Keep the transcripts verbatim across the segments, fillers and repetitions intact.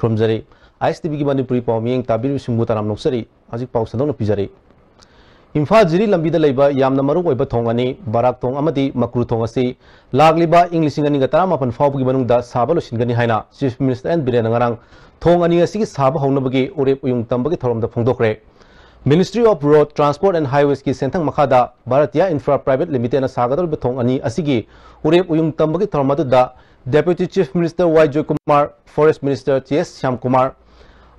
ꯈꯨꯔꯨꯝꯖꯔꯤ꯫ ꯑꯥꯏ ꯑꯦꯁ T ꯚꯤꯒꯤ ꯃꯅꯤꯄꯨꯔꯤ ꯄꯥꯎ ꯃꯤꯠꯌꯦꯡ ꯇꯥꯕꯤꯔꯤꯕꯁꯤꯡꯕꯨ ꯇꯔꯥꯝꯅ ꯑꯣꯛꯆꯔꯤ꯫ ꯍꯧꯖꯤꯛ ꯄꯥꯎ ꯁꯟꯗꯣꯛꯅ ꯄꯤꯖꯔꯤ꯫ ꯏꯝꯐꯥꯜ ꯖꯤꯔꯤ ꯂꯝꯕꯤꯗ ꯂꯩꯕ ꯌꯥꯝꯅ ꯃꯔꯨ ꯑꯣꯏꯕ ꯊꯣꯡ ꯑꯅꯤ, ꯕꯔꯥꯛ ꯊꯣꯡ ꯑꯃꯗꯤ ꯃꯀ꯭ꯔꯨ ꯊꯣꯡ ꯑꯁꯤ ꯂꯥꯛꯂꯤꯕ ꯏꯪ ꯂꯤꯁꯤꯡ ꯑꯅꯤꯒ ꯇꯔꯥꯃꯥꯄꯟ ꯐꯥꯎꯕꯒꯤ ꯃꯅꯨꯡꯗ ꯁꯥꯕ ꯂꯣꯏꯁꯤꯟꯒꯅꯤ ꯍꯥꯏꯅ Chief Minister ꯑꯦꯟ ꯕꯤꯔꯦꯟꯅ ꯉꯔꯥꯡ ꯊꯣꯡ ꯑꯅꯤ ꯑꯁꯤꯒꯤ ꯁꯥꯕ ꯍꯧꯅꯕꯒꯤ ꯎꯔꯦꯞ ꯎꯌꯨꯡ ꯇꯝꯕꯒꯤ ꯊꯧꯔꯝꯗ ꯐꯣꯡꯗꯣꯛꯈ꯭ꯔꯦ꯫ Ministry of Road Transport and Highwaysꯀꯤ ꯁꯦꯟꯊꯪ ꯃꯈꯥꯗ Bharatiya Infra Private Limitedꯅ ꯁꯥꯒꯗꯧꯔꯤꯕ ꯊꯣꯡ ꯑꯅꯤ ꯑꯁꯤꯒꯤ ꯎꯔꯦꯞ ꯎꯌꯨꯡ ꯇꯝꯕꯒꯤ ꯊꯧꯔꯝ ꯑꯗꯨꯗ Deputy Chief Minister Y Joykumar, Forest Minister T S Shyamkumar,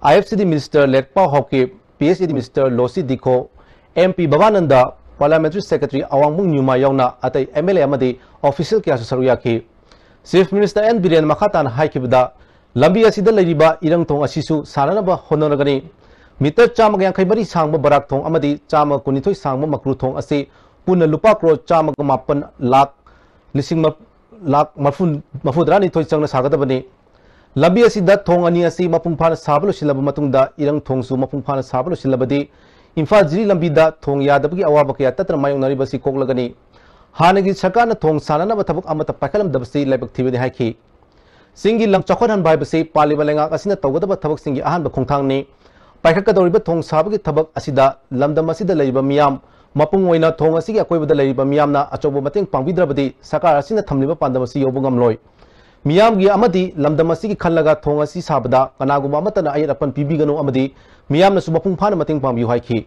I F C D Minister Letpao Haokip, P H E D Minister Losii Dikho, M P Bhabananda, Parliamentary Secretary ꯑꯋꯥꯡꯕꯨꯡ ꯅ꯭ꯌꯨꯃꯥ ꯌꯥꯎꯅ ꯑꯇꯩ ꯑꯦꯝ ꯑꯦꯜ ꯑꯦ ꯑꯃꯗꯤ official ꯀꯌꯥꯁꯨ ꯁꯔꯨꯛ ꯌꯥꯈꯤ꯫ Chief Minister ꯑꯦꯟ ꯕꯤꯔꯦꯟ ꯃꯈꯥ ꯇꯥꯅ ꯍꯥꯏꯈꯤꯕꯗ, ꯂꯝꯕꯤ ꯑꯁꯤꯗ ꯂꯩꯔꯤꯕ ꯏꯔꯪ ꯊꯣꯡ ꯑꯁꯤꯁꯨ ꯁꯥꯟꯅꯅꯕ ꯍꯣꯠꯅꯔꯒꯅꯤ꯫ ꯃꯤꯇꯔ ꯆꯥꯝꯃꯒ ꯌꯥꯡꯈꯩ ꯃꯔꯤ ꯁꯥꯡꯕ ꯕꯔꯥꯛ ꯊꯣꯡ ꯑꯃꯗꯤ ꯆꯥꯝꯃꯒ ꯀꯨꯟꯅꯤꯊꯣꯏ ꯁꯥꯡꯕ ꯃꯀ꯭ꯔꯨ ꯊꯣꯡ ꯑꯁꯤ ꯄꯨꯟꯅ ꯂꯨꯄꯥ ꯀ꯭ꯔꯣꯔ ꯆꯥꯝꯃꯒ ꯃꯥꯄꯟ ꯂꯥꯈ ꯂꯤꯁꯤꯡ ꯃ-, ꯂꯥꯈ ꯃꯔꯐꯨ, ꯃꯔꯐꯨ ꯇꯔꯥꯅꯤꯊꯣꯏ ꯆꯪꯅ ꯁꯥꯒꯗꯕꯅꯤ꯫ ꯂꯝꯕꯤ ꯑꯁꯤꯗ ꯊꯣꯡ ꯑꯅꯤ ꯑꯁꯤ ꯃꯄꯨꯡ ꯐꯥꯅ ꯁꯥꯕ ꯂꯣꯏꯁꯤꯜꯂꯕ ꯃꯇꯨꯡꯗ, ꯏꯔꯪ ꯊꯣꯡꯁꯨ ꯃꯄꯨꯡ ꯐꯥꯅ ꯁꯥꯕ ꯂꯣꯏꯁꯤꯜꯂꯕꯗꯤ, ꯏꯝꯐꯥꯜ ꯖꯤꯔꯤ ꯂꯝꯕꯤꯗ ꯊꯣꯡ ꯌꯥꯗꯕꯒꯤ ꯑꯋꯥꯕ ꯀꯌꯥ ꯇꯠꯇꯅ ꯃꯥꯌꯣꯛꯅꯔꯤꯕꯁꯤ ꯀꯣꯛꯂꯒꯅꯤ꯫ ꯍꯥꯟꯅꯒꯤ ꯁꯔꯀꯥꯔꯅ ꯊꯣꯡ ꯁꯥꯅꯅꯕ ꯊꯕꯛ ꯑꯃꯠꯇ ꯄꯥꯏꯈꯠꯂꯝꯗꯕꯁꯤ ꯂꯥꯏꯕꯛ ꯊꯤꯕꯅꯤ ꯍꯥꯏꯈꯤ꯫ ꯆꯤꯡꯒꯤ ꯂꯝ ꯆꯥꯎꯈꯠꯍꯟꯕ ꯍꯥꯏꯕꯁꯤ ꯄꯥꯜꯂꯤꯕ ꯂꯩꯉꯥꯛ ꯑꯁꯤꯅ ꯇꯧꯒꯗꯕ ꯊꯕꯛꯁꯤꯡꯒꯤ ꯑꯍꯥꯟꯕ ꯈꯣꯡꯊꯥꯡꯅꯤ꯫ ꯄꯥꯏꯈꯠꯀꯗꯧꯔꯤꯕ ꯊꯣꯡ ꯁꯥꯕꯒꯤ ꯊꯕꯛ ꯑꯁꯤꯗ ꯂꯝꯗꯝ ꯑꯁꯤꯗ ꯂꯩꯔꯤꯕ ꯃꯤꯌꯥꯝ, ꯃꯄꯨꯡ ꯑꯣꯏꯅ ꯊꯣꯡ ꯑꯁꯤꯒꯤ ꯑꯀꯣꯏꯕꯗ ꯂꯩꯔꯤꯕ ꯃꯤꯌꯥꯝꯅ ꯑꯆꯧꯕ ꯃꯇꯦꯡ ꯄꯥꯡꯕꯤꯗ꯭ꯔꯕꯗꯤ ꯁꯔꯀꯥꯔ ꯑꯁꯤꯅ ꯊꯝꯂꯤꯕ ꯄꯥꯟꯗꯝ ꯑꯁꯤ ꯌꯧꯕ ꯉꯝꯂꯣꯏ꯫ ꯃꯤꯌꯥꯝꯒꯤ ꯑꯃꯗꯤ ꯂꯝꯗꯝ ꯑꯁꯤꯒꯤ ꯈꯜꯂꯒ ꯊꯣꯡ ꯑꯁꯤ ꯁꯥꯕꯗ ꯀꯅꯥꯒꯨꯝꯕ ꯑꯃꯠꯇꯅ ꯑꯌꯦꯠ ꯑꯄꯟ ꯄꯤꯕꯤꯒꯅꯨ ꯑꯃꯗꯤ ꯃꯤꯌꯥꯝꯅꯁꯨ ꯃꯄꯨꯡ ꯐꯥꯅ ꯃꯇꯦꯡ ꯄꯥꯡꯕꯤꯌꯨ ꯍꯥꯏꯈꯤ꯫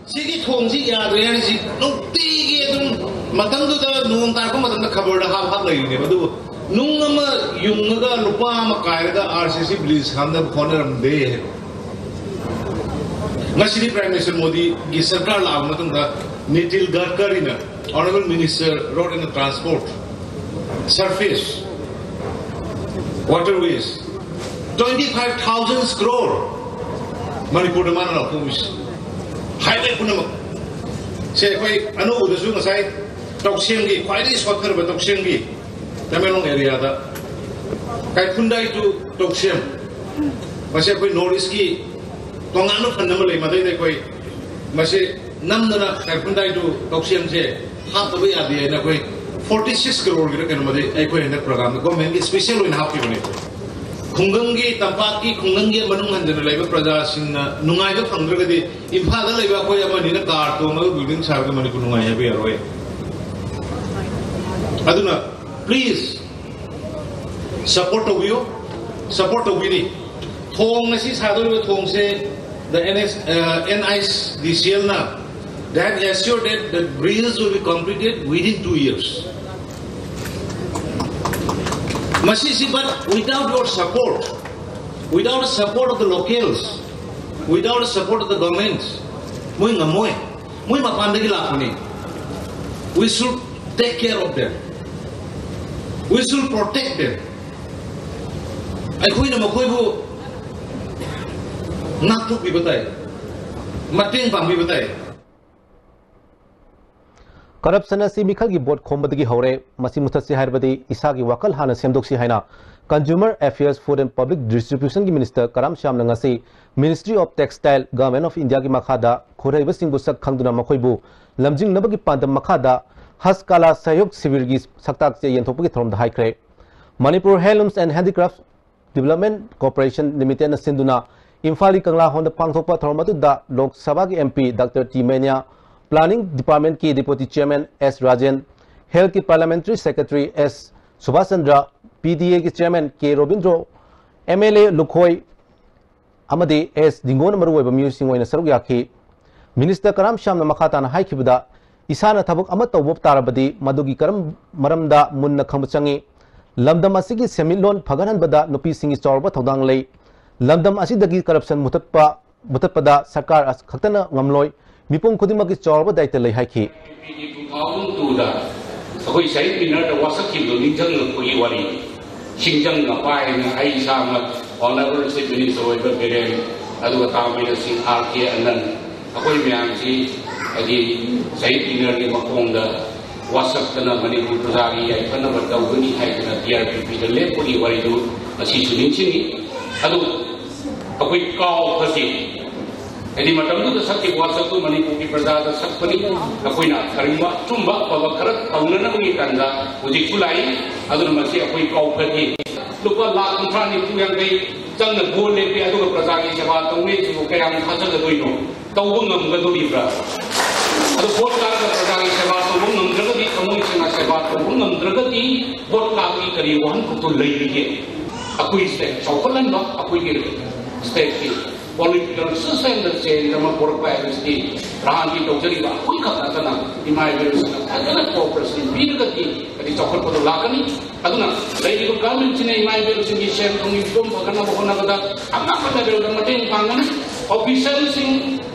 ꯁꯤꯒꯤ ꯊꯣꯡꯁꯤ ꯌꯥꯗ꯭ꯔꯦ ꯍꯥꯏꯔꯤꯁꯤ ꯅꯨꯡꯇꯤꯒꯤ ꯑꯗꯨꯝ ꯃꯇꯝꯗꯨꯗ ꯅꯣꯡ ꯇꯥꯔꯛꯄ ꯃꯇꯝꯗ ꯈꯕꯔꯗ ꯍꯥꯞ ꯍꯥꯞ ꯂꯩꯔꯤꯅꯦꯕ꯫ ꯑꯗꯨꯕꯨ ꯅꯨꯡ ꯑꯃ ꯌꯨꯡꯉꯒ ꯂꯨꯄꯥ ꯑꯃ ꯀꯥꯏꯔꯒ ꯑꯥꯔ ꯁꯤ ꯁꯤ ꯕ꯭ꯔꯤꯖ ꯁꯥꯅꯕ ꯍꯣꯠꯅꯔꯝꯗꯦ ꯍꯥꯏꯕ꯫ ꯉꯁꯤꯗꯤ Prime Minister ꯃꯣꯗꯤꯒꯤ ꯁꯔꯀꯥꯔ ꯂꯥꯛꯑꯕ ꯃꯇꯨꯡꯗ ꯅꯤꯇꯤꯜ ꯒꯗꯀꯔꯤꯅ, Honourable Minister Road and Transport, Surface, Waterways, twenty five thousand crore ꯃꯅꯤꯄꯨꯔꯗ ꯃꯥꯅ ꯂꯧꯊꯣꯛꯑꯝꯃꯤꯁꯦ꯫ Highway ꯄꯨꯝꯅꯃꯛ꯫ ꯁꯦ ꯑꯩꯈꯣꯏ ꯑꯅꯧꯕꯗꯁꯨ ꯉꯁꯥꯏ ꯇꯧꯁꯦꯝꯒꯤ, ꯈ꯭ꯋꯥꯏꯗꯒꯤ ꯁꯣꯠꯊꯔꯕ ꯇꯧꯁꯦꯝꯒꯤ ꯇꯃꯦꯡꯂꯣꯡ ꯑꯦꯔꯤꯌꯥꯗ ꯀꯥꯏꯐꯨꯟꯗꯥꯏ ꯇꯨ ꯇꯧꯁꯦꯝ, ꯃꯁꯤ ꯑꯩꯈꯣꯏ ꯅꯣꯔꯠ ꯏꯁꯀꯤ ꯇꯣꯉꯥꯟꯕ ꯐꯟ ꯑꯃ ꯂꯩ꯫ ꯃꯗꯩꯗ ꯑꯩꯈꯣꯏ ꯃꯁꯤ ꯅꯝꯗꯅ ꯀꯥꯏꯐꯨꯟꯗꯥꯏ ꯇꯨ ꯇꯧꯁꯦꯝꯁꯦ ꯍꯥꯞꯇꯕ ꯌꯥꯗꯦ ꯍꯥꯏꯅ ꯑꯩꯈꯣꯏ ꯐꯣꯔꯇꯤ ꯁꯤꯛꯁ ꯀꯔꯣꯔꯒꯤꯔ ꯀꯩꯅꯣ ꯃꯗꯩ ꯑꯩꯈꯣꯏ ꯍꯟꯗꯛ ꯄ꯭ꯔꯣꯒ꯭ꯔꯥꯝꯗ ꯒꯣꯔꯃꯦꯟꯒꯤ ꯏꯁꯄꯤꯁꯦꯜ ꯑꯣꯏꯅ ꯍꯥꯞꯈꯤꯕꯅꯦ꯫ ꯈꯨꯡꯒꯪꯒꯤ, ꯇꯝꯄꯥꯛꯀꯤ ꯈꯨꯡꯒꯪꯒꯤ ꯃꯅꯨꯡ ꯍꯟꯖꯤꯟꯅ ꯂꯩꯕ ꯄ꯭ꯔꯖꯥꯁꯤꯡꯅ ꯅꯨꯡꯉꯥꯏꯕ ꯐꯪꯗ꯭ꯔꯒꯗꯤ ꯏꯝꯐꯥꯜꯗ ꯂꯩꯕ ꯑꯩꯈꯣꯏ ꯑꯃꯅꯤꯅ ꯀꯥꯔ ꯇꯣꯡꯉꯒ ꯕꯤꯜꯗꯤꯡ ꯁꯥꯔꯒ ꯃꯅꯤꯄꯨꯔ ꯅꯨꯡꯉꯥꯏ ꯍꯥꯏꯕ ꯌꯥꯔꯣꯏ꯫ ꯑꯗꯨꯅ please support ꯇꯧꯕꯤꯌꯨ, support ꯇꯧꯕꯤꯔꯤ꯫ ꯊꯣꯡ ꯑꯁꯤ ꯁꯥꯗꯧꯔꯤꯕ ꯊꯣꯡꯁꯦ the NS, uh, NICDCLꯅ that assured that the bridges will be completed within two years. ꯃꯁꯤꯁꯤ, but without your support, without the support of the locals, without the support of the government, ꯃꯣꯏ ꯉꯝꯃꯣꯏ꯫ ꯃꯣꯏ ꯃꯄꯥꯟꯗꯒꯤ ꯂꯥꯛꯄꯅꯤ꯫ We should take care of them. We should protect them. ꯑꯩꯈꯣꯏꯅ ꯃꯈꯣꯏꯕꯨ ꯉꯥꯛꯊꯣꯛꯄꯤꯕ ꯇꯥꯏ, ꯃꯇꯦꯡ ꯄꯥꯡꯕꯤꯕ ꯇꯥꯏ꯫ ꯀꯔꯞꯁꯟ ꯑꯁꯤ ꯃꯤꯈꯜꯒꯤ ꯚꯣꯠ ꯈꯣꯝꯕꯗꯒꯤ ꯍꯧꯔꯦ, ꯃꯁꯤ ꯃꯨꯊꯠꯁꯤ ꯍꯥꯏꯔꯕꯗꯤ ꯏꯁꯥꯒꯤ ꯋꯥꯈꯜ ꯍꯥꯟꯅ ꯁꯦꯝꯗꯣꯛꯁꯤ ꯍꯥꯏꯅ Consumer Affairs, Food and Public Distributionꯒꯤ ꯃꯤꯅꯤꯁꯇꯔ ꯀꯔꯥꯝ ꯁ꯭ꯌꯥꯝꯅ ꯉꯁꯤ Ministry of Textile, Government of Indiaꯒꯤ ꯃꯈꯥꯗ ꯈꯨꯠꯍꯩꯕꯁꯤꯡꯕꯨ ꯁꯛ ꯈꯪꯗꯨꯅ ꯃꯈꯣꯏꯕꯨ ꯂꯝꯖꯤꯡꯅꯕꯒꯤ ꯄꯥꯟꯗꯝ ꯃꯈꯥꯗ ꯍꯁꯀꯥꯂꯥ ꯁꯍꯌꯣꯒ ꯁꯤꯕꯤꯔꯒꯤ ꯁꯛꯇꯥꯛ ꯆꯦ ꯌꯦꯟꯊꯣꯛꯄꯒꯤ ꯊꯧꯔꯝꯗ ꯍꯥꯏꯈ꯭ꯔꯦ꯫ Manipur Handlooms and Handicrafts Development Corporation Limitedꯅ ꯁꯤꯟꯗꯨꯅ ꯏꯝꯐꯥꯜꯒꯤ ꯀꯪꯂꯥ ꯍꯣꯜꯗ ꯄꯥꯡꯊꯣꯛꯄ ꯊꯧꯔꯝ ꯑꯗꯨꯗ ꯂꯣꯛ ꯁꯚꯥꯒꯤ MP Doctor T Mania, Planning Departmentꯀꯤ Deputy Chairman S Rajen, Healthꯀꯤ Parliamentary Secretary S Subhas Chandra, PDAꯒꯤ Chairman K Robindro, MLA Lukhoi ꯑꯃꯗꯤ ꯑꯦꯁ ꯗꯤꯡꯒꯣꯟ ꯃꯔꯨꯑꯣꯏꯕ ꯃꯤꯑꯣꯏꯁꯤꯡ ꯑꯣꯏꯅ ꯁꯔꯨꯛ ꯌꯥꯈꯤ꯫ ꯃꯤꯅꯤꯁꯇꯔ ꯀꯔꯥꯝ ꯁ꯭ꯌꯥꯝꯅ ꯃꯈꯥ ꯇꯥꯅ ꯍꯥꯏꯈꯤꯕꯗ, ꯏꯁꯥꯅ ꯊꯕꯛ ꯑꯃ ꯇꯧꯕ ꯇꯥꯔꯕꯗꯤ ꯃꯗꯨꯒꯤ ꯀꯔꯝ ꯃꯔꯝꯗ ꯃꯨꯟꯅ ꯈꯪꯕ ꯆꯪꯏ꯫ ꯂꯝꯗꯝ ꯑꯁꯤꯒꯤ ꯁꯦꯟꯃꯤꯠꯂꯣꯟ ꯐꯒꯠꯍꯟꯕꯗ ꯅꯨꯄꯤꯁꯤꯡꯒꯤ ꯆꯥꯎꯔꯕ ꯊꯧꯗꯥꯡ ꯂꯩ꯫ ꯂꯝꯗꯝ ꯑꯁꯤꯗꯒꯤ ꯀꯔꯞꯁꯟ ꯃꯨꯊꯠꯄ ꯃꯨꯊꯠꯄꯗ ꯁꯔꯀꯥꯔ ꯑꯁ ꯈꯛꯇꯅ ꯉꯝꯂꯣꯏ꯫ ꯃꯤꯄꯨꯝ ꯈꯨꯗꯤꯡꯃꯛꯀꯤ ꯆꯥꯎꯔꯕ ꯗꯥꯌꯤꯠꯇ ꯂꯩ ꯍꯥꯏꯈꯤ꯫ ꯇꯨ ꯊꯥꯎꯖꯟ ꯇꯨꯗ ꯑꯩꯈꯣꯏ ꯁꯍꯤꯗ ꯃꯤꯅꯔꯗ ꯋꯥꯁꯛꯈꯤꯕꯗꯣ ꯅꯤꯡꯁꯤꯡꯂꯛꯄꯒꯤ ꯋꯥꯔꯤ꯫ ꯁꯤꯡꯖꯪ ꯑꯄꯥꯏꯅ ꯑꯩ ꯏꯁꯥꯃꯛ Honourable Chief Minister ꯑꯣꯏꯕ ꯕꯤꯔꯦꯟ, ꯑꯗꯨꯒ ꯇꯥꯃꯩꯅ ꯁꯤꯡ ꯑꯥꯔ ꯀꯦ ꯑꯅꯟ, ꯑꯩꯈꯣꯏ ꯃꯌꯥꯝꯁꯤ ꯍꯥꯏꯗꯤ ꯁꯍꯤꯗ ꯃꯤꯅꯔꯒꯤ ꯃꯈꯣꯡꯗ ꯋꯥꯁꯛꯇꯅ ꯃꯅꯤꯄꯨꯔ ꯄ꯭ꯔꯖꯥꯒꯤ ꯌꯥꯏꯐꯅꯕ ꯇꯧꯒꯅꯤ ꯍꯥꯏꯗꯅ ꯇꯤ ꯑꯥꯔ ꯄꯤ ꯄꯤꯗ ꯂꯦꯞꯄꯒꯤ ꯋꯥꯔꯤꯗꯨ ꯉꯁꯤꯁꯨ ꯅꯤꯡꯁꯤꯡꯉꯤ꯫ ꯑꯗꯨ ꯑꯩꯈꯣꯏ ꯀꯥꯎ ꯐꯗꯦ꯫ ꯍꯥꯏꯗꯤ ꯃꯇꯝꯗꯨꯗ ꯁꯛꯈꯤꯕ ꯋꯥꯁꯛꯇꯨ ꯃꯅꯤꯄꯨꯔꯒꯤ ꯄ꯭ꯔꯖꯥꯗ ꯁꯛꯄꯅꯤ꯫ ꯑꯩꯈꯣꯏꯅ ꯀꯔꯤꯒꯨꯝꯕ ꯑꯆꯨꯝꯕ ꯑꯐꯕ ꯈꯔ ꯇꯧꯅꯅꯕꯒꯤ ꯇꯥꯟꯖꯥ ꯍꯧꯖꯤꯛꯁꯨ ꯂꯥꯛꯏ꯫ ꯑꯗꯨꯅ ꯃꯁꯤ ꯑꯩꯈꯣꯏ ꯀꯥꯎ ꯐꯗꯦ꯫ ꯂꯨꯄꯥ ꯂꯥꯈ ꯀꯨꯟꯊ꯭ꯔꯥ, ꯅꯤꯐꯨ, ꯌꯥꯡꯈꯩ ꯆꯪꯅ ꯚꯣꯠ ꯂꯦꯞꯄꯤ, ꯑꯗꯨꯒ ꯄ꯭ꯔꯖꯥꯒꯤ ꯁꯦꯕꯥ ꯇꯧꯅꯤ ꯍꯥꯏꯁꯤꯕꯨ ꯀꯌꯥꯝ ꯊꯥꯖꯒꯗꯣꯏꯅꯣ? ꯇꯧꯕ ꯉꯝꯒꯗꯣꯔꯤꯕ꯭ꯔꯥ? ꯑꯗꯨ ꯚꯣꯠ ꯀꯥꯔꯒ ꯄ꯭ꯔꯖꯥꯒꯤ ꯁꯦꯕꯥ ꯇꯧꯕ ꯉꯝꯗ꯭ꯔꯒꯗꯤ, ꯊꯃꯣꯏ ꯁꯦꯡꯅ ꯁꯦꯕꯥ ꯇꯧꯕ ꯉꯝꯗ꯭ꯔꯒꯗꯤ ꯚꯣꯠ ꯀꯥꯕꯒꯤ ꯀꯔꯤ ꯋꯥꯍꯟꯊꯣꯛꯇꯣ ꯂꯩꯔꯤꯒꯦ? ꯑꯩꯈꯣꯏ ꯁ꯭ꯇꯦꯠ ꯆꯥꯎꯈꯠꯍꯟꯕ, ꯑꯩꯈꯣꯏꯒꯤ ꯁ꯭ꯇꯦꯠꯀꯤ ꯄꯣꯂꯤꯇꯤꯀꯦꯜ ꯁꯤꯁꯇꯦꯝꯗ ꯆꯦꯟꯖ ꯑꯃ ꯄꯨꯔꯛꯄ ꯍꯥꯏꯕꯁꯤꯗꯤ ꯔꯥꯟꯒꯤ ꯇꯧꯖꯔꯤꯕ ꯑꯩꯈꯣꯏ ꯈꯛ ꯅꯠꯇꯅ ꯏꯃꯥ ꯏꯕꯦꯜꯁꯤꯡꯅ ꯐꯖꯅ ꯀꯣꯑꯣꯄꯔꯦꯁꯟ ꯄꯤꯔꯒꯗꯤ ꯍꯥꯏꯗꯤ ꯆꯥꯎꯈꯠꯄꯗꯣ ꯂꯥꯛꯀꯅꯤ꯫ ꯑꯗꯨꯅ ꯂꯩꯔꯤꯕ ꯒꯚꯔꯟꯃꯦꯟꯠꯁꯤꯅ ꯏꯃꯥ ꯏꯕꯦꯜꯁꯤꯡꯒꯤ ꯁꯦꯟ ꯊꯨꯝꯒꯤ ꯐꯤꯕꯝ ꯐꯒꯠꯅꯕ ꯍꯣꯠꯅꯕꯗ ꯑꯉꯝꯕ ꯂꯦꯚꯦꯜꯗ ꯃꯇꯦꯡ ꯄꯥꯡꯒꯅꯤ꯫ ꯑꯣꯐꯤꯁꯤꯌꯦꯜꯁꯤꯡ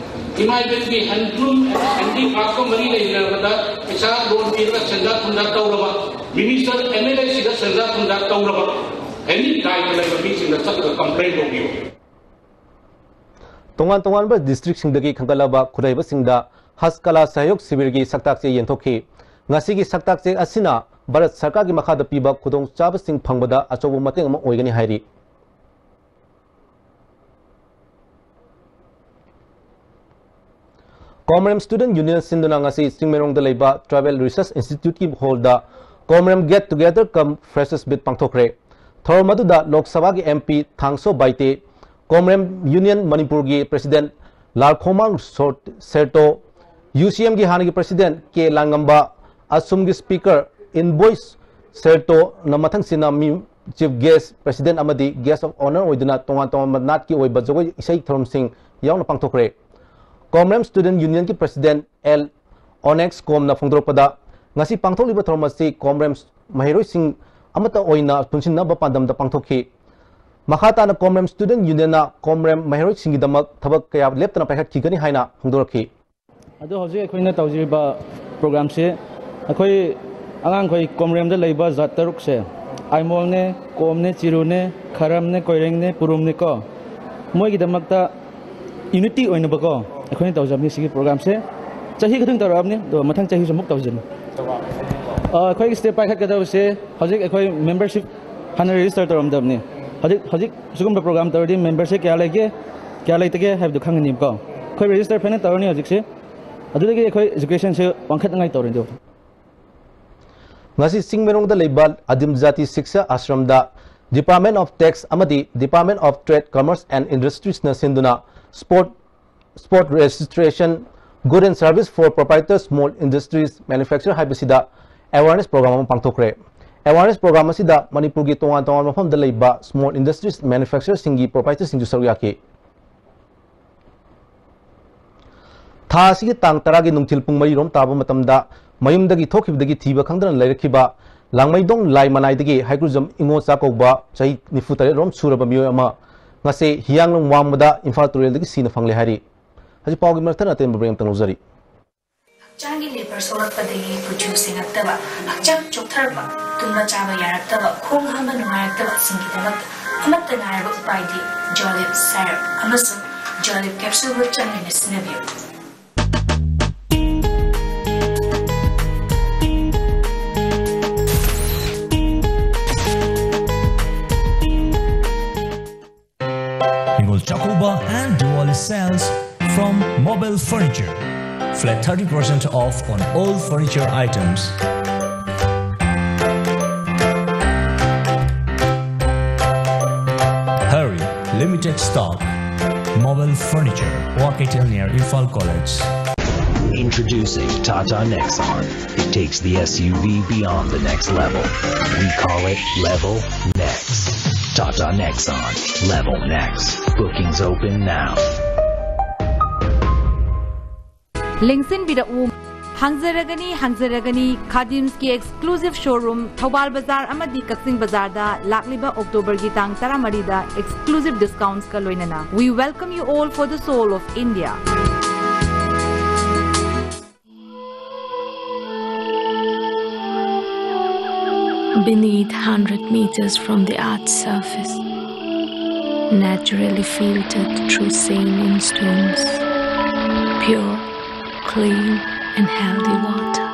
ꯏꯃꯥ ꯏꯕꯦꯜꯒꯤ ꯍꯦꯟꯗꯂꯨꯝ, ꯍꯦꯟꯗꯤꯀ꯭ꯔꯥꯐꯀ ꯃꯔꯤ ꯂꯩꯅꯕꯗ ꯄꯩꯁꯥ ꯂꯣꯟ ꯄꯤꯔꯒ ꯁꯦꯟꯖꯥ ꯊꯨꯝꯖꯥ ꯇꯧꯔꯕ, ꯃꯤꯅꯤꯁꯇꯔ, ꯑꯦꯝ ꯑꯦꯜ ꯑꯦꯁꯤꯡꯗ ꯁꯦꯟꯖꯥ ꯊꯨꯝꯖꯥ ꯇꯧꯔꯕ, ꯑꯦꯅꯤ ꯗꯥꯏꯇ ꯂꯩꯕ ꯃꯤꯁꯤꯡꯗ ꯆꯠꯂꯒ ꯀꯝꯄ꯭ꯂꯦꯟ ꯇꯧꯕꯤꯌꯨ꯫ ꯇꯣꯉꯥꯟ ꯇꯣꯉꯥꯟꯕ ꯗꯤꯁꯇ꯭ꯔꯤꯛꯁꯤꯡꯗꯒꯤ ꯈꯟꯒꯠꯂꯕ ꯈꯨꯗꯩꯕꯁꯤꯡꯗ ꯍꯖ ꯀꯂꯥ ꯁꯍꯌꯣꯒ ꯁꯤꯕꯤꯔꯒꯤ ꯁꯛꯇꯥꯛꯆꯦ ꯌꯦꯟꯊꯣꯛꯈꯤ꯫ ꯉꯁꯤꯒꯤ ꯁꯛꯇꯥꯛꯆꯦ ꯑꯁꯤꯅ ꯚꯥꯔꯠ ꯁꯔꯀꯥꯔꯒꯤ ꯃꯈꯥꯗ ꯄꯤꯕ ꯈꯨꯗꯣꯡꯆꯥꯕꯁꯤꯡ ꯐꯪꯕꯗ ꯑꯆꯧꯕ ꯃꯇꯦꯡ ꯑꯃ ꯑꯣꯏꯒꯅꯤ ꯍꯥꯏꯔꯤ꯫ ꯀꯣꯃꯔꯦꯝ ꯁ꯭ꯇꯨꯗꯦꯟꯠ ꯌꯨꯅꯤꯌꯟ ꯁꯤꯟꯗꯨꯅ ꯉꯁꯤ ꯆꯤꯡꯃꯩꯔꯣꯡꯗ ꯂꯩꯕ ꯇ꯭ꯔꯥꯏꯕꯦꯜ ꯔꯤꯁꯔꯁ ꯏꯟꯁꯇꯤꯇ꯭ꯌꯨꯠꯀꯤ ꯍꯣꯜꯗ ꯀꯣꯃꯔꯦꯝ ꯒꯦꯠ ꯇꯨꯒꯦꯗꯔ ꯀꯝ ꯐ꯭ꯔꯦꯁꯔꯁ ꯃꯤꯠ ꯄꯥꯡꯊꯣꯛꯈ꯭ꯔꯦ꯫ ꯊꯧꯔꯝ ꯑꯗꯨꯗ ꯂꯣꯛ ꯁꯚꯥꯒꯤ ꯑꯦꯝ ꯄꯤ ꯊꯥꯡꯁꯣ ꯕꯥꯏꯇꯦ, ꯀꯣꯃꯔꯦꯝ ꯌꯨꯅꯤꯌꯟ ꯃꯅꯤꯄꯨꯔꯒꯤ ꯄ꯭ꯔꯦꯁꯤꯗꯦꯟꯠ ꯂꯥꯜꯈꯣꯃꯥꯡ ꯁꯣꯔ-, ꯁꯦꯔꯇꯣ, ꯌꯨ ꯁꯤ ꯑꯦꯝꯒꯤ ꯍꯥꯟꯅꯒꯤ ꯄ꯭ꯔꯦꯁꯤꯗꯦꯟꯠ ꯀꯦ ꯂꯥꯡꯉꯝꯕ, ꯑꯁꯨꯝꯒꯤ ꯁ꯭ꯄꯤꯀꯔ ꯏꯟꯕꯣꯏꯁ ꯁꯦꯔꯇꯣꯅ ꯃꯊꯪꯁꯤꯅ ꯃꯤ-, ꯆꯤꯐ ꯒꯦꯁ, ꯄ꯭ꯔꯦꯁꯤꯗꯦꯟꯠ ꯑꯃꯗꯤ ꯒꯦꯁ ꯑꯣꯐ ꯑꯣꯅꯔ ꯑꯣꯏꯗꯨꯅ ꯇꯣꯉꯥꯟ ꯇꯣꯉꯥꯟꯕ ꯅꯥꯠꯀꯤ ꯑꯣꯏꯕ ꯖꯒꯣꯏ ꯏꯁꯩ ꯊꯧꯔꯝꯁꯤꯡ ꯌꯥꯎꯅ ꯄꯥꯡꯊꯣꯛꯈ꯭ꯔꯦ꯫ ꯀꯣꯃꯔꯦꯝ ꯁ꯭ꯇꯨꯗꯦꯟꯠ ꯌꯨꯅꯤꯌꯟꯒꯤ ꯄ꯭ꯔꯦꯁꯤꯗꯦꯟꯠ ꯑꯦꯜ ꯑꯣꯅꯦꯛꯁ ꯀꯣꯝꯅ ꯐꯣꯡꯗꯣꯔꯛꯄꯗ, ꯉꯁꯤ ꯄꯥꯡꯊꯣꯛꯂꯤꯕ ꯊꯧꯔꯝ ꯑꯁꯤ ꯀꯣꯃꯔꯦꯝ ꯃꯍꯩꯔꯣꯏꯁꯤꯡ ꯑꯃꯠꯇ ꯑꯣꯏꯅ ꯄꯨꯟꯁꯤꯟꯅꯕ ꯄꯥꯟꯗꯝꯗ ꯄꯥꯡꯊꯣꯛꯈꯤ꯫ ꯃꯈꯥ ꯇꯥꯅ ꯀꯣꯃꯔꯦꯝ ꯁ꯭ꯇꯨꯗꯦꯟꯠ ꯌꯨꯅꯤꯌꯟꯅ ꯀꯣꯃꯔꯦꯝ ꯃꯍꯩꯔꯣꯏꯁꯤꯡꯒꯤꯗꯃꯛ ꯊꯕꯛ ꯀꯌꯥ ꯂꯦꯞꯇꯅ ꯄꯥꯏꯈꯠꯈꯤꯒꯅꯤ ꯍꯥꯏꯅ ꯐꯣꯡꯗꯣꯔꯛꯈꯤ꯫ ꯑꯗꯣ ꯍꯧꯖꯤꯛ ꯑꯩꯈꯣꯏꯅ ꯇꯧꯖꯔꯤꯕ ꯄ꯭ꯔꯣꯒ꯭ꯔꯥꯝꯁꯦ ꯑꯩꯈꯣꯏ ꯑꯉꯥꯡꯈꯣꯏ ꯀꯣꯃꯔꯦꯝꯗ ꯂꯩꯕ ꯖꯥꯠ ꯇꯔꯨꯛꯁꯦ, ꯑꯥꯏꯃꯣꯜꯅꯦ, ꯀꯣꯝꯅꯦ, ꯆꯤꯔꯨꯅꯦ, ꯈꯔꯝꯅꯦ, ꯀꯣꯏꯔꯦꯡꯅꯦ, ꯄꯨꯔꯨꯝꯅꯦꯀꯣ, ꯃꯣꯏꯒꯤꯗꯃꯛꯇ ꯌꯨꯅꯤꯇꯤ ꯑꯣꯏꯅꯕꯀꯣ ꯑꯩꯈꯣꯏꯅ ꯇꯧꯖꯕꯅꯤ ꯁꯤꯒꯤ ꯄ꯭ꯔꯣꯒ꯭ꯔꯥꯝꯁꯦ꯫ ꯆꯍꯤ ꯈꯨꯗꯤꯡ ꯇꯧꯔꯛꯑꯕꯅꯤ, ꯑꯗꯣ ꯃꯊꯪ ꯆꯍꯤꯁꯨ ꯑꯃꯨꯛ ꯇꯧꯖꯅꯤ꯫ ꯑ, ꯑꯩꯈꯣꯏꯒꯤ ꯁ꯭ꯇꯦꯞ ꯄꯥꯏꯈꯠꯀꯗꯕꯁꯦ, ꯍꯧꯖꯤꯛ ꯑꯩꯈꯣꯏ ꯃꯦꯝꯕꯔꯁꯤꯞ ꯍꯥꯟꯅ ꯔꯦꯖꯤꯁꯇꯔ ꯇꯧꯔꯝꯗꯕꯅꯤ꯫ ꯍꯧꯖꯤꯛ, ꯍꯧꯖꯤꯛ ꯁꯤꯒꯨꯝꯕ ꯄ꯭ꯔꯣꯒ꯭ꯔꯥꯝ ꯇꯧꯔꯗꯤ ꯃꯦꯝꯕꯔꯁꯦ ꯀꯌꯥ ꯂꯩꯒꯦ, ꯀꯌꯥ ꯂꯩꯇꯒꯦ ꯍꯥꯏꯕꯗꯨ ꯈꯪꯒꯅꯤꯕꯀꯣ꯫ ꯑꯩꯈꯣꯏ ꯔꯦꯖꯤꯁꯇꯔ ꯐꯖꯅ ꯇꯧꯔꯅꯤ ꯍꯧꯖꯤꯛꯁꯦ꯫ ꯑꯗꯨꯗꯒꯤ ꯑꯩꯈꯣꯏ ꯑꯦꯖꯨꯀꯦꯁꯟꯁꯦ ꯋꯥꯡꯈꯠꯅꯉꯥꯏ ꯇꯧꯔꯅꯤ꯫ ꯉꯁꯤ ꯆꯤꯡꯃꯩꯔꯣꯡꯗ ꯂꯩꯕ ꯑꯗꯤꯝ ꯖꯥꯇꯤ ꯁꯤꯛꯁꯥ ꯑꯥꯁ꯭ꯔꯝꯗ Department of Tax ꯑꯃꯗꯤ Department of Trade, Commerce and Industries ꯅ ꯁꯤꯟꯗꯨꯅ Spot, Spot Registration, Good and Service for Proprietor Small Industries Manufacturer ꯍꯥꯏꯕꯁꯤꯗ ꯑꯦꯋꯥꯔꯅꯦꯁ ꯄ꯭ꯔꯣꯒ꯭ꯔꯥꯝ ꯑꯃ ꯄꯥꯡꯊꯣꯛꯈ꯭ꯔꯦ꯫ ꯑꯦꯋꯥꯔꯅꯦꯁ ꯄ꯭ꯔꯣꯒ꯭ꯔꯥꯝ ꯑꯁꯤꯗ ꯃꯅꯤꯄꯨꯔꯒꯤ ꯇꯣꯉꯥꯟ ꯇꯣꯉꯥꯟꯕ ꯃꯐꯝꯗ ꯂꯩꯕ ꯁ꯭ꯃꯣꯜ ꯏꯟꯗꯁꯇ꯭ꯔꯤꯁ ꯃꯦꯅꯨꯐꯦꯛꯆꯔꯁꯤꯡꯒꯤ ꯄ꯭ꯔꯣꯄ꯭ꯔꯥꯏꯇꯔꯁꯤꯡꯁꯨ ꯁꯔꯨꯛ ꯌꯥꯈꯤ꯫ ꯊꯥ ꯑꯁꯤꯒꯤ ꯇꯥꯡ ꯇꯔꯥꯒꯤ ꯅꯨꯡꯊꯤꯜ ꯄꯨꯡ ꯃꯔꯤꯔꯣꯝ ꯇꯥꯕ ꯃꯇꯝꯗ ꯃꯌꯨꯝꯗꯒꯤ ꯊꯣꯛꯈꯤꯕꯗꯒꯤ ꯊꯤꯕ ꯈꯪꯗꯅ ꯂꯩꯔꯛꯈꯤꯕ ꯂꯥꯡꯃꯩꯗꯣꯡ ꯂꯥꯏ ꯃꯅꯥꯏꯗꯒꯤ ꯍꯩꯀ꯭ꯔꯨꯖꯝ ꯏꯉꯣꯆꯥ ꯀꯧꯕ ꯆꯍꯤ ꯅꯤꯐꯨ ꯇꯔꯦꯠ ꯔꯣꯝ ꯁꯨꯔꯕ ꯃꯤꯑꯣꯏ ꯑꯃ ꯉꯁꯤ ꯍꯤꯌꯥꯡꯂꯝ ꯋꯥꯡꯃꯗ ꯏꯝꯐꯥꯜ ꯇꯨꯔꯦꯜꯗꯒꯤ ꯁꯤꯅ ꯐꯪꯂꯦ ꯍꯥꯏꯔꯤ꯫ ꯍꯧꯖꯤꯛ ꯄꯥꯎꯒꯤ ꯃꯔꯛ ꯊꯠꯅ ꯑꯇꯦꯟꯕ ꯕ꯭ꯔꯦꯛ ꯑꯃꯇꯪ ꯂꯧꯖꯔꯤ꯫ ꯍꯛꯆꯥꯡꯒꯤ ꯂꯦꯕꯔ ꯁꯣꯛꯂꯛꯄꯗꯒꯤ ꯀꯨꯆꯨ ꯁꯦꯡꯉꯛꯇꯕ, ꯍꯛꯆꯥꯡ ꯆꯣꯛꯊꯔꯛꯄ, ꯇꯨꯝꯕ ꯆꯥꯕ ꯌꯥꯔꯛꯇꯕ, ꯈꯣꯡ ꯍꯥꯝꯕ ꯅꯨꯡꯉꯥꯏꯔꯛꯇꯕꯁꯤꯡꯒꯤꯗꯃꯛꯇ ꯑꯃꯠꯇ ꯉꯥꯏꯔꯕ ꯎꯄꯥꯏꯗꯤ ꯖꯣꯂꯤꯞ ꯁꯥꯏꯔꯞ ꯑꯃꯁꯨꯡ ꯖꯣꯂꯤꯞ ꯀꯦꯞꯁꯨꯜꯕꯨ ꯆꯥꯡ ꯅꯥꯏꯅ ꯁꯤꯖꯤꯟꯅꯕꯤꯌꯨ꯫ Ningol Chakoba and Diwali sales from Mobile Furniture. Flat thirty percent off on all furniture items. Hurry, limited stock. Mobile Furniture, Wahkaitel near Imphal College. Introducing Tata Nexon. It takes the S U V beyond the next level. We call it Level Next. Tata Nexon. Level Next. Bookings open now. ꯂꯦꯡꯁꯤꯟꯕꯤꯔꯛꯎ꯫ ꯍꯥꯡꯖꯔꯒꯅꯤ, ꯍꯥꯡꯖꯔꯒꯅꯤ, ꯈꯥꯗꯤꯝꯁꯀꯤ exclusive showroom Thoubal ꯕꯖꯥꯔ ꯑꯃꯗꯤ ꯀꯛꯆꯤꯡ ꯕꯖꯥꯔꯗ ꯂꯥꯛꯂꯤꯕ ꯑꯣꯛꯇꯣꯕꯔꯒꯤ ꯇꯥꯡ ꯇꯔꯥꯃꯔꯤꯗ exclusive discountsꯀ ꯂꯣꯏꯅꯅ꯫ We welcome you all for the soul of India. Beneath hundred meters from the earth's surface, naturally filtered through saline stones, pure, clean, and healthy water.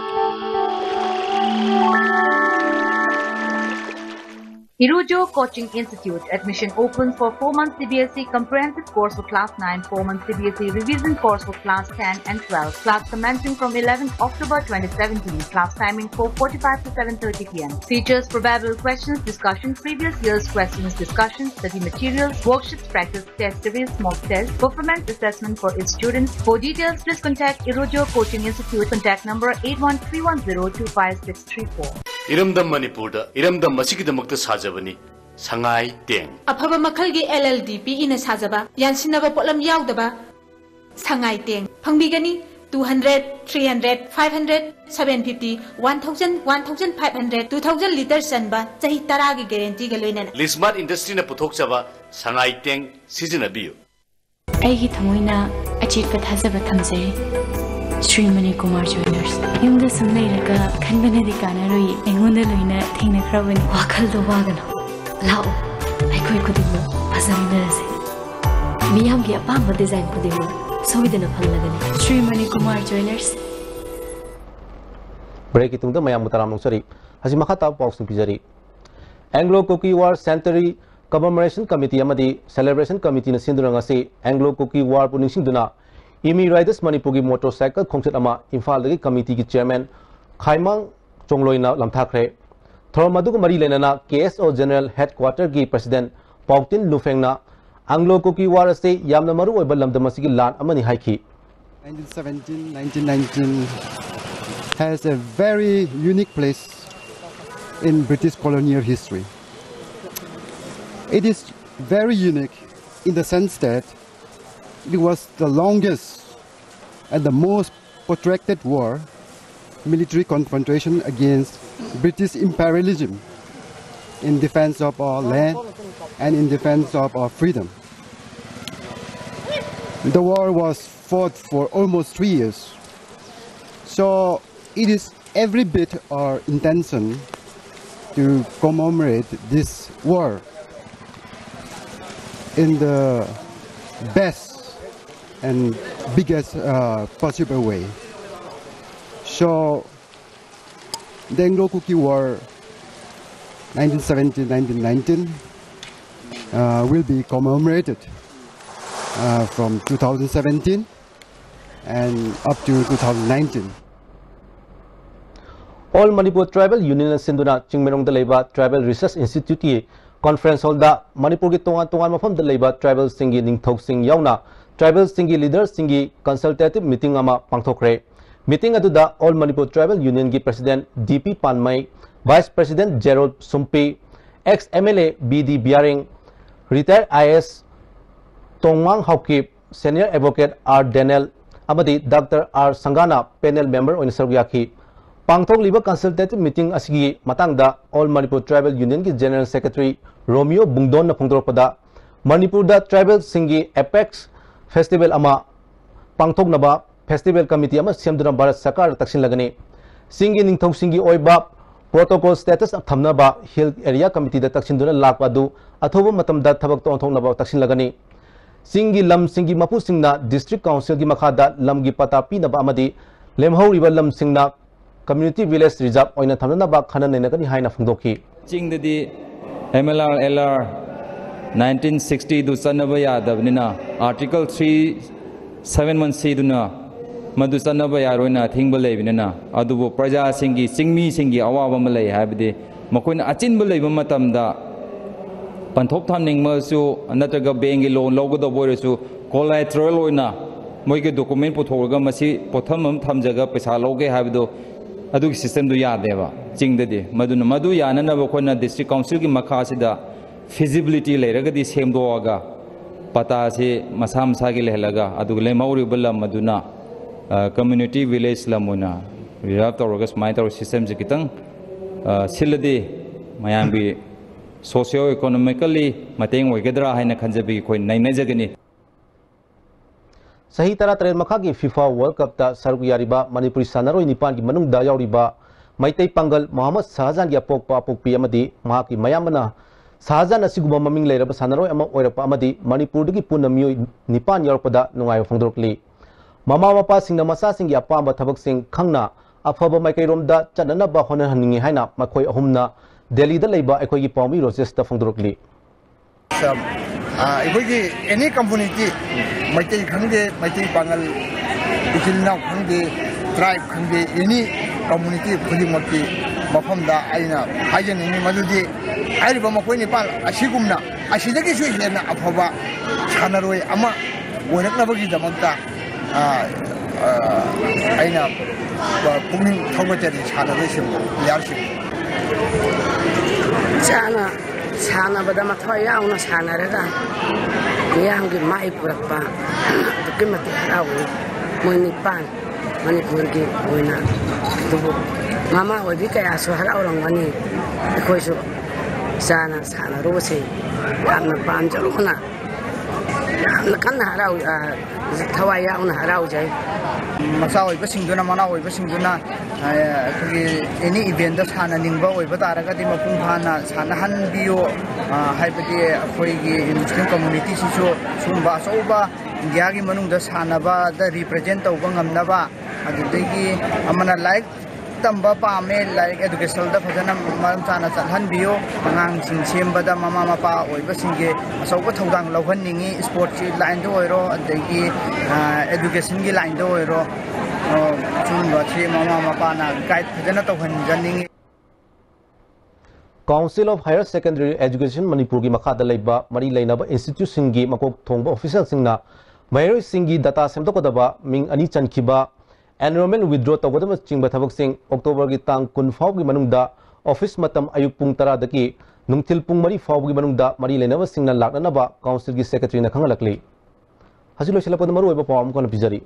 Irujo Coaching Institute. Admission open for four months C B S E comprehensive course for class nine, four months C B S E revision course for class ten and twelve. Class commencing from eleventh October twenty seventeen. Class timing four forty-five to seven thirty p m. Features: probable questions, discussion, previous year's questions, discussion, study materials, worksheets, practice test series, mock test, performance assessment for its students. For details, please contact Irujo Coaching Institute. Contact number eight one three one zero two five six three four. ꯏꯔꯝꯗꯝ ꯃꯅꯤꯄꯨꯔꯗ ꯏꯔꯝꯗꯝ ꯑꯁꯤꯒꯤꯗꯃꯛꯇ ꯁꯥꯖꯕꯅꯤ ꯁꯉꯥꯏ ꯇꯦꯡ꯫ ꯑꯐꯕ ꯃꯈꯜꯒꯤ L L D P E ꯅ ꯁꯥꯖꯕ, ꯌꯥꯟꯁꯤꯟꯅꯕ ꯄꯣꯠꯂꯝ ꯌꯥꯎꯗꯕ ꯁꯉꯥꯏ ꯇꯦꯡ ꯐꯪꯕꯤꯒꯅꯤ꯫ Two hundred, three hundred, five hundred, seven fifty, one thousand, one thousand five hundred, two thousand litre ꯆꯟꯕ ꯆꯍꯤ ꯇꯔꯥꯒꯤ guarantee ꯒ ꯂꯣꯏꯅꯅ꯫ ꯂꯤꯁꯃꯥꯔꯠ ꯏꯟꯗꯁꯇ꯭ꯔꯤꯅ ꯄꯨꯊꯣꯛꯆꯕ ꯁꯉꯥꯏ ꯇꯦꯡ ꯁꯤꯖꯤꯟꯅꯕꯤꯌꯨ꯫ ꯑꯩꯒꯤ ꯊꯃꯣꯏꯅ ꯑꯆꯦꯠꯄ ꯊꯥꯖꯕ ꯊꯝꯖꯩ꯫ ꯁ꯭ꯔꯤ ꯃꯅꯤꯀꯨꯃꯥꯔ ꯖ꯭ꯋꯦꯂꯔꯁ꯫ ꯌꯨꯝꯗ ꯁꯨꯝ ꯂꯩꯔꯒ ꯈꯟꯕꯅꯗꯤ ꯀꯥꯟꯅꯔꯣꯏ, ꯑꯩꯉꯣꯟꯗ ꯂꯣꯏꯅ ꯊꯦꯡꯅꯈ꯭ꯔꯕꯅꯤ꯫ ꯋꯥꯈꯜꯗꯣ ꯋꯥꯒꯅꯨ, ꯂꯥꯛꯑꯣ, ꯑꯩꯈꯣꯏ ꯈꯨꯗꯤꯡꯃꯛ ꯐꯖꯃꯤꯟꯅꯔꯁꯦ꯫ ꯃꯤꯌꯥꯝꯒꯤ ꯑꯄꯥꯝꯕ design ꯈꯨꯗꯤꯡꯃꯛ ꯁꯣꯏꯗꯅ ꯐꯪꯂꯒꯅꯤ꯫ ꯁ꯭ꯔꯤ ꯃꯅꯤꯀꯨꯃꯥꯔ ꯖ꯭ꯋꯦꯂꯔꯁ꯫ ꯕ꯭ꯔꯦꯛꯀꯤ ꯇꯨꯡꯗ ꯃꯌꯥꯝꯕꯨ ꯇꯔꯥꯝꯅ ꯑꯣꯛꯆꯔꯤ꯫ ꯍꯧꯖꯤꯛ ꯃꯈꯥ ꯇꯥꯕ ꯄꯥꯎꯁꯤꯡ ꯄꯤꯖꯔꯤ꯫ Anglo Kuki War Centenary Commemoration Committee ꯑꯃꯗꯤ Celebration Committeeꯅ ꯁꯤꯟꯗꯨꯅ ꯉꯁꯤ Anglo Kuki Warꯕꯨ ꯅꯤꯡꯁꯤꯡꯗꯨꯅ Imi Riders ꯃꯅꯤꯄꯨꯔꯒꯤ motorcycle ꯈꯣꯡꯆꯠ ꯑꯃ ꯏꯝꯐꯥꯜꯗꯒꯤ committeeꯒꯤ chairman ꯈꯥꯏꯃꯥꯡ ꯆꯣꯡꯂꯣꯏꯅ ꯂꯝꯊꯥꯈ꯭ꯔꯦ꯫ ꯊꯧꯔꯝ ꯑꯗꯨꯒ ꯃꯔꯤ ꯂꯩꯅꯅ K S O General Headquarterꯒꯤ president ꯄꯥꯎꯇꯤꯟ ꯂꯨꯐꯦꯡꯅ Anglo Kuki War ꯑꯁꯤ ꯌꯥꯝꯅ ꯃꯔꯨ ꯑꯣꯏꯕ ꯂꯝꯗꯝ ꯑꯁꯤꯒꯤ ꯂꯥꯟ ꯑꯃꯅꯤ ꯍꯥꯏꯈꯤ꯫ Nineteen seventeen, nineteen nineteen has a very unique place in British colonial history. It is very unique in the sense that it was the longest and the most protracted war, military confrontation against British imperialism in defense of our land and in defense of our freedom. The war was fought for almost three years. So it is every bit our intention to commemorate this war in the best and biggest, uh, possible way. So the Anglo-Kuki War nineteen seventeen, nineteen nineteen uh, will be commemorated uh, from two thousand seventeen and up to two thousand nineteen. All Manipur Tribal Union ꯁꯤꯟꯗꯨꯅ ꯆꯤꯡꯃꯩꯔꯣꯡꯗ ꯂꯩꯕ Tribal Research Instituteꯀꯤ conference hallꯗ ꯃꯅꯤꯄꯨꯔꯒꯤ ꯇꯣꯉꯥꯟ ꯇꯣꯉꯥꯟꯕ ꯃꯐꯝꯗ ꯂꯩꯕ tribalꯁꯤꯡꯒꯤ ꯅꯤꯡꯊꯧꯁꯤꯡ ꯌꯥꯎꯅ tribalꯁꯤꯡꯒꯤ leaderꯁꯤꯡꯒꯤ consultative meeting ꯑꯃ ꯄꯥꯡꯊꯣꯛꯈ꯭ꯔꯦ꯫ Meeting ꯑꯗꯨꯗ All Manipur Tribal Unionꯒꯤ President D P ꯄꯥꯟꯃꯩ, Vice President Gerald ꯁꯨꯝꯄꯤ, ex M L A B D bearing, retired I A S ꯇꯣꯡꯃꯥꯡ Haokip, Senior Advocate R Daniel ꯑꯃꯗꯤ Doctor R ꯁꯪꯒꯥꯅ panel member ꯑꯣꯏꯅ ꯁꯔꯨꯛ ꯌꯥꯈꯤ꯫ ꯄꯥꯡꯊꯣꯛꯂꯤꯕ consultative meeting ꯑꯁꯤꯒꯤ ꯃꯇꯥꯡꯗ All Manipur Tribal Unionꯒꯤ General Secretary ꯔꯣꯃꯤꯌꯣ ꯕꯨꯡꯗꯣꯟꯅ ꯐꯣꯡꯗꯣꯔꯛꯄꯗ, ꯃꯅꯤꯄꯨꯔꯗ tribalꯁꯤꯡꯒꯤ apex festival ꯑꯃ ꯄꯥꯡꯊꯣꯛꯅꯕ festival committee ꯑꯃ ꯁꯦꯝꯗꯨꯅ ꯚꯥꯔꯠ ꯁꯔꯀꯥꯔꯗ ꯇꯛꯁꯤꯜꯂꯒꯅꯤ꯫ ꯆꯤꯡꯒꯤ ꯅꯤꯡꯊꯧꯁꯤꯡꯒꯤ ꯑꯣꯏꯕ protocol status ꯊꯝꯅꯕ Hill Area Committeeꯗ ꯇꯛꯁꯤꯟꯗꯨꯅ ꯂꯥꯛꯄ ꯑꯗꯨ ꯑꯊꯨꯕ ꯃꯇꯝꯗ ꯊꯕꯛꯇ ꯑꯣꯟꯊꯣꯛꯅꯕ ꯇꯛꯁꯤꯜꯂꯒꯅꯤ꯫ ꯆꯤꯡꯒꯤ ꯂꯝꯁꯤꯡꯒꯤ ꯃꯄꯨꯁꯤꯡꯅ district councilꯒꯤ ꯃꯈꯥꯗ ꯂꯝꯒꯤ ꯄꯇꯥ ꯄꯤꯅꯕ ꯑꯃꯗꯤ ꯂꯦꯝꯍꯧꯔꯤꯕ ꯂꯝꯁꯤꯡꯅ community village reserve ꯑꯣꯏꯅ ꯊꯝꯅꯅꯕ ꯈꯟꯅ ꯅꯩꯅꯒꯅꯤ ꯍꯥꯏꯅ ꯐꯣꯡꯗꯣꯛꯈꯤ꯫ ꯆꯤꯡꯗꯗꯤ M L R L R nineteen sixty ꯗꯨ ꯆꯠꯅꯕ ꯌꯥꯗꯕꯅꯤꯅ, Article three seven one C ꯗꯨꯅ ꯃꯗꯨ ꯆꯠꯅꯕ ꯌꯥꯔꯣꯏꯅ ꯑꯊꯤꯡꯕ ꯂꯩꯕꯅꯤꯅ, ꯑꯗꯨꯕꯨ ꯄ꯭ꯔꯖꯥꯁꯤꯡꯒꯤ, ꯆꯤꯡꯃꯤꯁꯤꯡꯒꯤ ꯑꯋꯥꯕ ꯑꯃ ꯂꯩ ꯍꯥꯏꯕꯗꯤ, ꯃꯈꯣꯏꯅ ꯑꯆꯤꯟꯕ ꯂꯩꯕ ꯃꯇꯝꯗ ꯄꯟꯊꯣꯛ ꯊꯝꯅꯤꯡꯕꯁꯨ ꯅꯠꯇ꯭ꯔꯒ bankꯀꯤ loan ꯂꯧꯒꯗꯧꯕ ꯑꯣꯏꯔꯁꯨ, collateral ꯑꯣꯏꯅ ꯃꯣꯏꯒꯤ document ꯄꯨꯊꯣꯛꯂꯒ ꯃꯁꯤ ꯄꯣꯠꯊꯝ ꯑꯃ ꯊꯝꯖꯒ ꯄꯩꯁꯥ ꯂꯧꯒꯦ ꯍꯥꯏꯕꯗꯣ, ꯑꯗꯨꯒꯤ systemꯗꯨ ꯌꯥꯗꯦꯕ ꯆꯤꯡꯗꯗꯤ꯫ ꯃꯗꯨꯅ ꯃꯗꯨ ꯌꯥꯅꯅꯕ ꯑꯩꯈꯣꯏꯅ district councilꯒꯤ ꯃꯈꯥꯁꯤꯗ feasibility ꯂꯩꯔꯒꯗꯤ ꯁꯦꯝꯗꯣꯛꯑꯒ ꯄꯇꯥꯁꯤ ꯃꯁꯥ ꯃꯁꯥꯒꯤ ꯂꯩꯍꯜꯂꯒ, ꯑꯗꯨꯒ ꯂꯦꯝꯍꯧꯔꯤꯕ ꯂꯝ ꯑꯗꯨꯅ, ꯑ, community village ꯂꯝ ꯑꯣꯏꯅ reserve ꯇꯧꯔꯒ ꯁꯨꯃꯥꯏꯅ ꯇꯧꯔꯒ systemꯁꯤ ꯈꯤꯇꯪ, ꯑ, ꯁꯤꯜꯂꯗꯤ ꯃꯌꯥꯝꯒꯤ socio economically ꯃꯇꯦꯡ ꯑꯣꯏꯒꯗ꯭ꯔꯥ ꯍꯥꯏꯅ ꯈꯟꯖꯕꯒꯤ ꯑꯩꯈꯣꯏ ꯅꯩꯅꯖꯒꯅꯤ꯫ ꯆꯍꯤ ꯇꯔꯥꯇꯔꯦꯠ ꯃꯈꯥꯒꯤ FIFA World Cupꯇ ꯁꯔꯨꯛ ꯌꯥꯔꯤꯕ ꯃꯅꯤꯄꯨꯔꯤ ꯁꯥꯟꯅꯔꯣꯏ ꯅꯤꯄꯥꯟꯒꯤ ꯃꯅꯨꯡꯗ ꯌꯥꯎꯔꯤꯕ ꯃꯩꯇꯩ ꯄꯥꯡꯒꯜ ꯃꯣꯍꯝꯃꯗ ꯁꯍꯥꯖꯥꯟꯒꯤ ꯑꯄꯣꯛꯄ ꯑꯄꯣꯛꯄꯤ ꯑꯃꯗꯤ ꯃꯍꯥꯛꯀꯤ ꯃꯌꯥꯝꯕꯅ ꯁꯍꯥꯖꯥꯟ ꯑꯁꯤꯒꯨꯝꯕ ꯃꯃꯤꯡ ꯂꯩꯔꯕ ꯁꯥꯟꯅꯔꯣꯏ ꯑꯃ ꯑꯣꯏꯔꯛꯄ ꯑꯃꯗꯤ ꯃꯅꯤꯄꯨꯔꯗꯒꯤ ꯄꯨꯟꯅ ꯃꯤꯑꯣꯏ ꯅꯤꯄꯥꯟ ꯌꯥꯎꯔꯛꯄꯗ ꯅꯨꯡꯉꯥꯏꯕ ꯐꯣꯡꯗꯣꯔꯛꯂꯤ꯫ ꯃꯃꯥ ꯃꯄꯥꯁꯤꯡꯅ ꯃꯆꯥꯁꯤꯡꯒꯤ ꯑꯄꯥꯝꯕ ꯊꯕꯛꯁꯤꯡ ꯈꯪꯅ ꯑꯐꯕ ꯃꯥꯏꯀꯩꯔꯣꯝꯗ ꯆꯠꯅꯅꯕ ꯍꯣꯠꯅꯍꯟꯅꯤꯡꯏ ꯍꯥꯏꯅ ꯃꯈꯣꯏ ꯑꯍꯨꯝꯅ ꯗꯦꯜꯂꯤꯗ ꯂꯩꯕ ꯑꯩꯈꯣꯏꯒꯤ ꯄꯥꯎꯃꯤ ꯔꯣꯖꯦꯁꯇ ꯐꯣꯡꯗꯣꯔꯛꯂꯤ꯫ ꯑ, ꯑꯩꯈꯣꯏꯒꯤ ꯑꯦꯅꯤ ꯀꯝꯃ꯭ꯌꯨꯅꯤꯇꯤ, ꯃꯩꯇꯩ ꯈꯪꯗꯦ, ꯃꯩꯇꯩ ꯄꯥꯉꯜ, ꯏꯆꯤꯜ ꯏꯅꯥꯎ ꯈꯪꯗꯦ, ꯇ꯭ꯔꯥꯏꯕ ꯈꯪꯗꯦ, ꯑꯦꯅꯤ ꯀꯝꯃ꯭ꯌꯨꯅꯤꯇꯤ ꯈꯨꯗꯤꯡꯃꯛꯀꯤ ꯃꯐꯝꯗ ꯑꯩꯅ ꯍꯥꯏꯖꯅꯤꯡꯉꯤ ꯃꯗꯨꯗꯤ ꯍꯥꯏꯔꯤꯕ ꯃꯈꯣꯏ ꯅꯤꯄꯥꯜ ꯑꯁꯤꯒꯨꯝꯅ ꯑꯁꯤꯗꯒꯤꯁꯨ ꯍꯦꯟꯅ ꯑꯐꯕ ꯁꯥꯟꯅꯔꯣꯏ ꯑꯃ ꯑꯣꯏꯔꯛꯅꯕꯒꯤꯗꯃꯛꯇ, ꯑ, ꯑ, ꯑꯩꯅ, ꯑ, ꯄꯨꯛꯅꯤꯡ ꯊꯧꯒꯠꯆꯔꯤ ꯁꯥꯟꯅꯔꯣꯏꯁꯤꯡꯕꯨ, ꯄ꯭ꯂꯦꯌꯥꯔꯁꯤꯡꯕꯨ꯫ ꯏꯆꯥꯅ ꯁꯥꯟꯅꯕꯗ ꯃꯊ꯭ꯋꯥꯏ ꯌꯥꯎꯅ ꯁꯥꯟꯅꯔꯒ ꯃꯤꯌꯥꯝꯒꯤ ꯃꯥꯏ ꯄꯨꯔꯛꯄ ꯑꯗꯨꯛꯀꯤ ꯃꯇꯤꯛ ꯍꯔꯥꯎꯏ꯫ ꯃꯣꯏ ꯅꯤꯄꯥꯟ ꯃꯅꯤꯄꯨꯔꯒꯤ ꯑꯣꯏꯅ꯫ ꯑꯗꯨꯕꯨ ꯃꯃꯥ ꯑꯣꯏꯕꯤ ꯀꯌꯥꯁꯨ ꯍꯔꯥꯎꯔꯝꯒꯅꯤ꯫ ꯑꯩꯈꯣꯏꯁꯨ ꯏꯆꯥꯅ ꯁꯥꯟꯅꯔꯨꯕꯁꯦ ꯌꯥꯝꯅ ꯄꯥꯝꯖꯔꯨꯕꯅ ꯌꯥꯝꯅ ꯀꯟꯅ ꯍꯔꯥꯎ-, ꯑ, ꯊꯋꯥꯏ ꯌꯥꯎꯅ ꯍꯔꯥꯎꯖꯩ꯫ ꯃꯆꯥ ꯑꯣꯏꯕꯁꯤꯡꯗꯨꯅ, ꯃꯅꯥꯎ ꯑꯣꯏꯕꯁꯤꯡꯗꯨꯅ, ꯑ, ꯑꯩꯈꯣꯏꯒꯤ ꯑꯦꯅꯤ ꯏꯚꯦꯟꯗ ꯁꯥꯟꯅꯅꯤꯡꯕ ꯑꯣꯏꯕ ꯇꯥꯔꯒꯗꯤ ꯃꯄꯨꯡ ꯐꯥꯅ ꯁꯥꯟꯅꯍꯟꯕꯤꯌꯨ꯫ ꯑ, ꯍꯥꯏꯕꯗꯤ ꯑꯩꯈꯣꯏꯒꯤ ꯃꯨꯁꯂꯤꯝ ꯀꯝꯃ꯭ꯌꯨꯅꯤꯇꯤꯁꯤꯁꯨ ꯁꯤꯒꯨꯝꯕ ꯑꯆꯧꯕ ꯏꯟꯗꯤꯌꯥꯒꯤ ꯃꯅꯨꯡꯗ ꯁꯥꯟꯅꯕꯗ ꯔꯤꯄ꯭ꯔꯖꯦꯟ ꯇꯧꯕ ꯉꯝꯅꯕ, ꯑꯗꯨꯗꯒꯤ ꯑꯃꯅ ꯂꯥꯏꯔꯤꯛ ꯇꯝꯕ ꯄꯥꯝꯃꯦ, ꯂꯥꯏꯔꯤꯛ ꯑꯦꯗꯨꯀꯦꯁꯟꯗ ꯐꯖꯅ ꯃꯔꯝ ꯆꯥꯅ ꯆꯠꯍꯟꯕꯤꯌꯨ꯫ ꯑꯉꯥꯡꯁꯤꯡ ꯁꯦꯝꯕꯗ ꯃꯃꯥ ꯃꯄꯥ ꯑꯣꯏꯕꯁꯤꯡꯒꯤ ꯑꯆꯧꯕ ꯊꯧꯗꯥꯡ ꯂꯧꯍꯟꯅꯤꯡꯉꯤ꯫ ꯏꯁꯄꯣꯔꯠꯁꯀꯤ ꯂꯥꯏꯟꯗ ꯑꯣꯏꯔꯣ, ꯑꯗꯒꯤ, ꯑ, ꯑꯦꯗꯨꯀꯦꯁꯟꯒꯤ ꯂꯥꯏꯟꯗ ꯑꯣꯏꯔꯣ, ꯑ, ꯁꯤꯒꯨꯝꯕꯁꯤ ꯃꯃꯥ ꯃꯄꯥꯅ ꯒꯥꯏꯗ ꯐꯖꯅ ꯇꯧꯍꯟꯖꯅꯤꯡꯉꯤ꯫ Council of Higher Secondary Education ꯃꯅꯤꯄꯨꯔꯒꯤ ꯃꯈꯥꯗ ꯂꯩꯕ ꯃꯔꯤ ꯂꯩꯅꯕ ꯏꯟꯁꯇꯤꯇ꯭ꯌꯨꯠꯁꯤꯡꯒꯤ ꯃꯀꯣꯛ ꯊꯣꯡꯕ ꯑꯣꯐꯤꯁꯤꯌꯦꯜꯁꯤꯡꯅ ꯃꯍꯩꯔꯣꯏꯁꯤꯡꯒꯤ ꯗꯇꯥ ꯁꯦꯝꯗꯣꯛꯀꯗꯕ ꯃꯤꯡ ꯑꯅꯤ ꯆꯟꯈꯤꯕ enrollment withdraw ꯇꯧꯒꯗꯕꯅꯆꯤꯡꯕ ꯊꯕꯛꯁꯤꯡ ꯑꯣꯛꯇꯣꯕꯔꯒꯤ ꯇꯥꯡ ꯀꯨꯟ ꯐꯥꯎꯕꯒꯤ ꯃꯅꯨꯡꯗ ꯑꯣꯐꯤꯁ ꯃꯇꯝ ꯑꯌꯨꯛ ꯄꯨꯡ ꯇꯔꯥꯗꯒꯤ ꯅꯨꯡꯊꯤꯜ ꯄꯨꯡ ꯃꯔꯤ ꯐꯥꯎꯕꯒꯤ ꯃꯅꯨꯡꯗ ꯃꯔꯤ ꯂꯩꯅꯕꯁꯤꯡꯅ ꯂꯥꯛꯅꯅꯕ ꯀꯥꯎꯟꯁꯤꯜꯒꯤ ꯁꯦꯀ꯭ꯔꯦꯇꯔꯤꯅ ꯈꯪꯍꯜꯂꯛꯂꯤ꯫ ꯍꯧꯖꯤꯛ ꯂꯣꯏꯁꯤꯜꯂꯛꯄꯗ ꯃꯔꯨꯑꯣꯏꯕ ꯄꯥꯎ ꯑꯃꯨꯛ ꯍꯟꯅ ꯄꯤꯖꯔꯤ꯫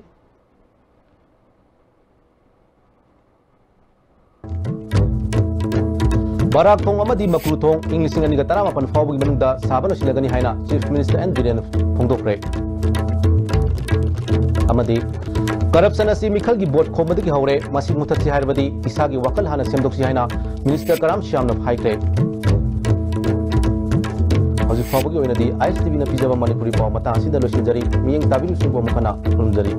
ꯕꯔꯥꯛ ꯊꯣꯡ ꯑꯃꯗꯤ ꯃꯀ꯭ꯔꯨ ꯊꯣꯡ ꯏꯪ ꯂꯤꯁꯤꯡ ꯑꯅꯤꯒ ꯇꯔꯥꯃꯥꯄꯟ ꯐꯥꯎꯕꯒꯤ ꯃꯅꯨꯡꯗ ꯁꯥꯕ ꯂꯣꯏꯁꯤꯜꯂꯒꯅꯤ ꯍꯥꯏꯅ ꯆꯤꯐ ꯃꯤꯅꯤꯁꯇꯔ ꯑꯦꯟ ꯕꯤꯔꯦꯟ ꯐꯣꯡꯗꯣꯛꯈ꯭ꯔꯦ꯫ ꯑꯃꯗꯤ ꯀꯔꯞꯁꯟ ꯑꯁꯤ ꯃꯤꯈꯜꯒꯤ ꯚꯣꯠ ꯈꯣꯝꯕꯗꯒꯤ ꯍꯧꯔꯦ, ꯃꯁꯤ ꯃꯨꯊꯠꯁꯤ ꯍꯥꯏꯔꯕꯗꯤ ꯏꯁꯥꯒꯤ ꯋꯥꯈꯜ ꯍꯥꯟꯅ ꯁꯦꯝꯗꯣꯛꯁꯤ ꯍꯥꯏꯅ ꯃꯤꯅꯤꯁꯇꯔ ꯀꯔꯥꯝ ꯁ꯭ꯌꯥꯝꯅ ꯍꯥꯏꯈ꯭ꯔꯦ꯫ ꯍꯧꯖꯤꯛ ꯐꯥꯎꯕꯒꯤ ꯑꯣꯏꯅꯗꯤ ꯑꯥꯏ ꯑꯦꯁ ꯇꯤ ꯚꯤꯅ ꯄꯤꯖꯕ ꯃꯅꯤꯄꯨꯔꯤ ꯄꯥꯎ ꯃꯇꯥꯡ ꯑꯁꯤꯗ ꯂꯣꯏꯁꯤꯟꯖꯔꯤ꯫ ꯃꯤꯠꯌꯦꯡ ꯇꯥꯕꯤꯔꯤꯕꯁꯤꯡꯕꯨ ꯑꯃꯨꯛ ꯍꯟꯅ ꯈꯨꯔꯨꯝꯖꯔꯤ꯫